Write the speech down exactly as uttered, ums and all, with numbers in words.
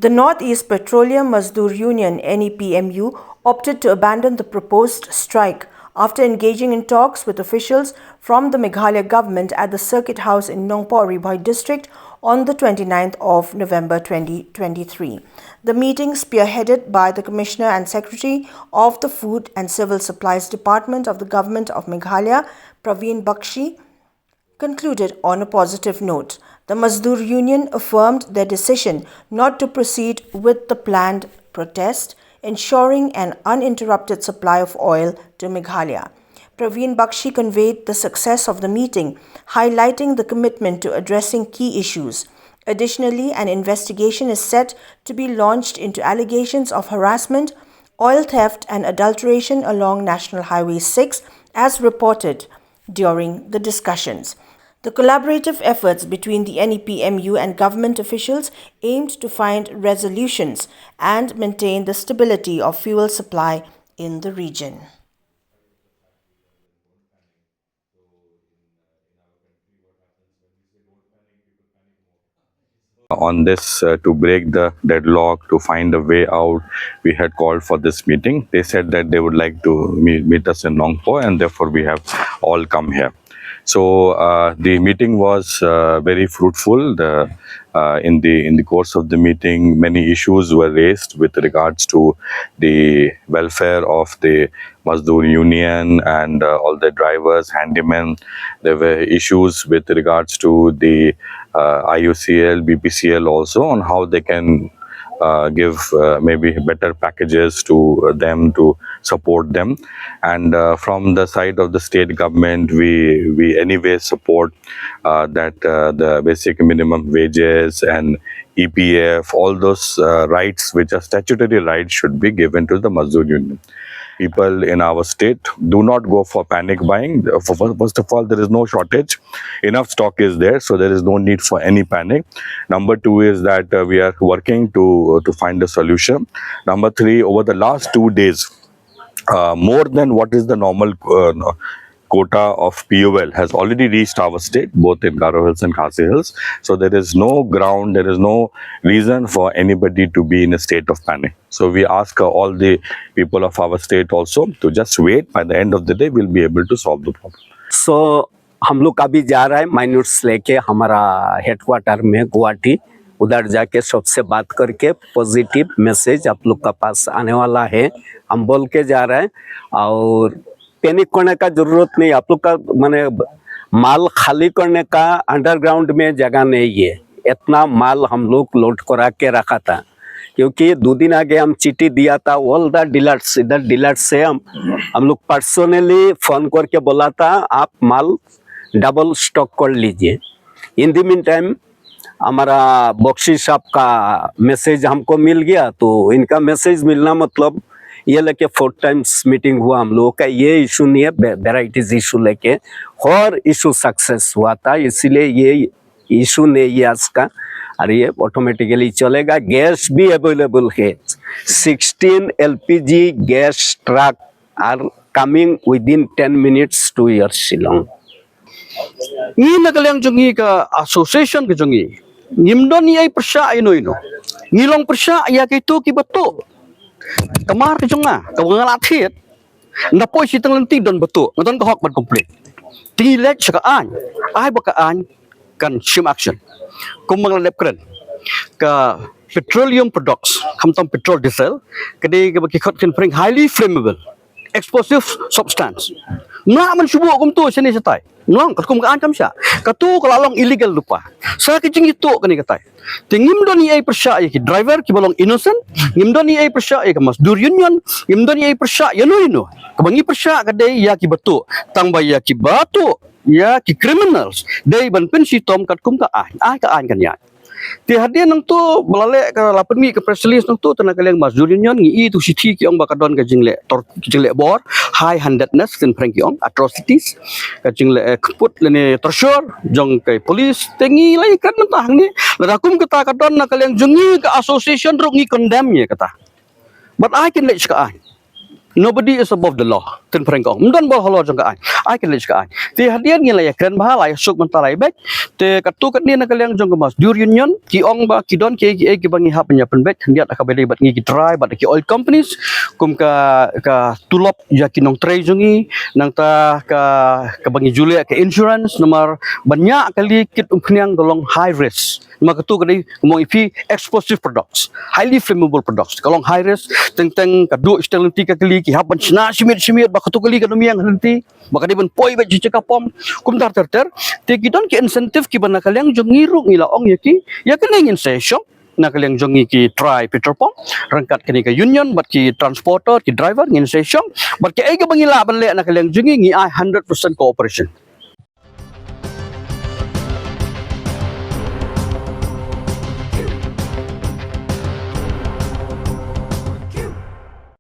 The Northeast Petroleum Mazdoor Union, N E P M U, opted to abandon the proposed strike after engaging in talks with officials from the Meghalaya government at the Circuit House in Nongpoh Ri Bhoi district on the twenty-ninth of November twenty twenty-three. The meeting, spearheaded by the Commissioner and Secretary of the Food and Civil Supplies Department of the Government of Meghalaya, Praveen Bakshi, concluded on a positive note. The Mazdoor Union affirmed their decision not to proceed with the planned protest, ensuring an uninterrupted supply of oil to Meghalaya. Praveen Bakshi conveyed the success of the meeting, highlighting the commitment to addressing key issues. Additionally, an investigation is set to be launched into allegations of harassment, oil theft, and adulteration along National Highway six, as reported during the discussions. The collaborative efforts between the N E P M U and government officials aimed to find resolutions and maintain the stability of fuel supply in the region. On this, uh, to break the deadlock, to find a way out, we had called for this meeting. They said that they would like to meet, meet us in Nongpoh, and therefore we have all come here. So uh, the meeting was uh, very fruitful. The uh, in the in the course of the meeting, many issues were raised with regards to the welfare of the Mazdoor Union and uh, all the drivers, handymen. There were issues with regards to the uh, I U C L, B P C L also, on how they can uh, give uh, maybe better packages to uh, them to support them. And uh, from the side of the state government, we we anyway support uh, that uh, the basic minimum wages and E P F, all those uh, rights which are statutory rights should be given to the Mazdoor Union. People in our state, do not go for panic buying. For, for- first of all, there is no shortage. Enough stock is there, so there is no need for any panic. Number two is that uh, we are working to to find a solution. Number three, over the last two days, uh, more than what is the normal uh, quota of P O L has already reached our state, both in Garo Hills and Khasi Hills. So there is no ground, there is no reason for anybody to be in a state of panic. So we ask uh, all the people of our state also to just wait. By the end of the day, we'll be able to solve the problem. So हम लोग अभी जा रहा है माइनर्स लेके हमारा हेडक्वार्टर में गुवाहाटी। उधर जाके सबसे बात करके पॉजिटिव मैसेज आप लोग का पास आने वाला है, हम बोल के जा रहे हैं। और पैनिक करने का जरूरत नहीं। आप लोग का माने माल खाली करने का अंडरग्राउंड में जगह नहीं है। इतना माल हम लोग लोड करा के रखा था, क्योंकि दो दिन आगे हम चिट्ठी दिया था ऑल द डीलर्स। इधर डीलर्स से हम हम लोग पर्सनली फोन करके बोला था, आप माल डबल स्टॉक कर लीजिए। इन द मीन टाइम हमारा बख्शी साहब का मैसेज हमको मिल गया। तो इनका मैसेज मिलना मतलब ये लेके फोर टाइम्स मीटिंग हुआ हम लोगों का। ये इशू नहीं है, वेराइटीज इशू लेके हर इशू सक्सेस हुआ था, इसीलिए ये इशू नहीं है आज का। और ये ऑटोमेटिकली चलेगा। गैस भी अवेलेबल है। Sixteen L P G gas truck are coming within ten minutes to your Shillong. Ngi na ka liang jong ngi ka association ka jong ngi, ngim don ïa i pyrshah ïa no ïa no. Ngi long pyrshah ïa kito kiba tuh. Kamar ka jong nga kaba nga la thied, na poi shi tang lynti don ba tuh, nga don ka hok ban complain. Te ngi leit sha ka aiñ, ai ba ka aiñ kan shim action. Kumba nga la dep kren, ka petroleum products, khamtam petrol, diesel, ka dei kaba ki khot kan pyrshah highly flammable explosive substance. Nga man shu buh kumto shane shatai. Nong katkum ka aiñ kam shah. Kato ka la long illegal lypa. Sa ka jingïathuh kane katai. Te ngim don ei ei pyrshah ïa ki driver kiba long innocent, ngim don ei ei pyrshah ïa ka Mazdoor Union, ngim don ei ei pyrshah ïa no ïa no. Kaba ngi pyrshah ka dei ïa kiba tuh. Tang ba ïa kiba tuh, ïa ki criminals, dei ban pynshitom katkum ka aiñ. Ai ka aiñ kan ïaid. Te hadien nangto ba la leh ka, la pynmih ka press release nangto, te na ka liang Mazdoor Union ngi i tu shithi ki ong ba ka don ka jingleh tor, jingleh bor, high handedness, kan pyrshah ki ong atrocities, ka jingleh, eh, kput lane torture jong ka police. Te ngi la ïakren mynta hangne, lada kum kata ka don na ka liang jong ngi ka association ruh ngi condemn ïa kata. But ai kin leh sha ka aiñ. Nobody is above the law. Tynphreng ka ong, ym don bor halor jong ka aiñ. Ai ka leit ka aiñ. Te hadien ngi la ïakren bha, la ïasuk mynta la ïabeit. Te katto katne na ka liang jong ka Mass Dewar Union ki ong ba ki don kiei kiei kiba ngi hap ban ïa pynbeit khyndiat ha kaba ïadei bad ngi ki trai bad ki oil companies, kum ka ka tulop ïa ki nongtrei jong ngi, nangta ka kaba ngi ju leh ka insurance, namar ban ñiah kali kit umphniang ka long high risk. Namar katto ka dei, kumba ong ïa phi, explosive products, highly flammable products. Ka long high risk, teng teng ka duh shiteng lynti ka kali, ki hap ban shna shimiet shimiet, ba katto kali kan ym ïeng ha lynti, ba ka dei ban poi beit sha ka pom, kumta ter ter. Te ki don ki incentive kiba na ka liang jong ngi ruh ngi la ong ïa ki, ïa kane ngin sa ïashong na ka liang jong ngi ki trai petrol pump, ryngkat kane ka union bad ki transporter, ki driver, ngin sa ïashong. Bad kaei kaba ngi lah ban leh na ka liang jong ngi, ngi ai hundred percent cooperation.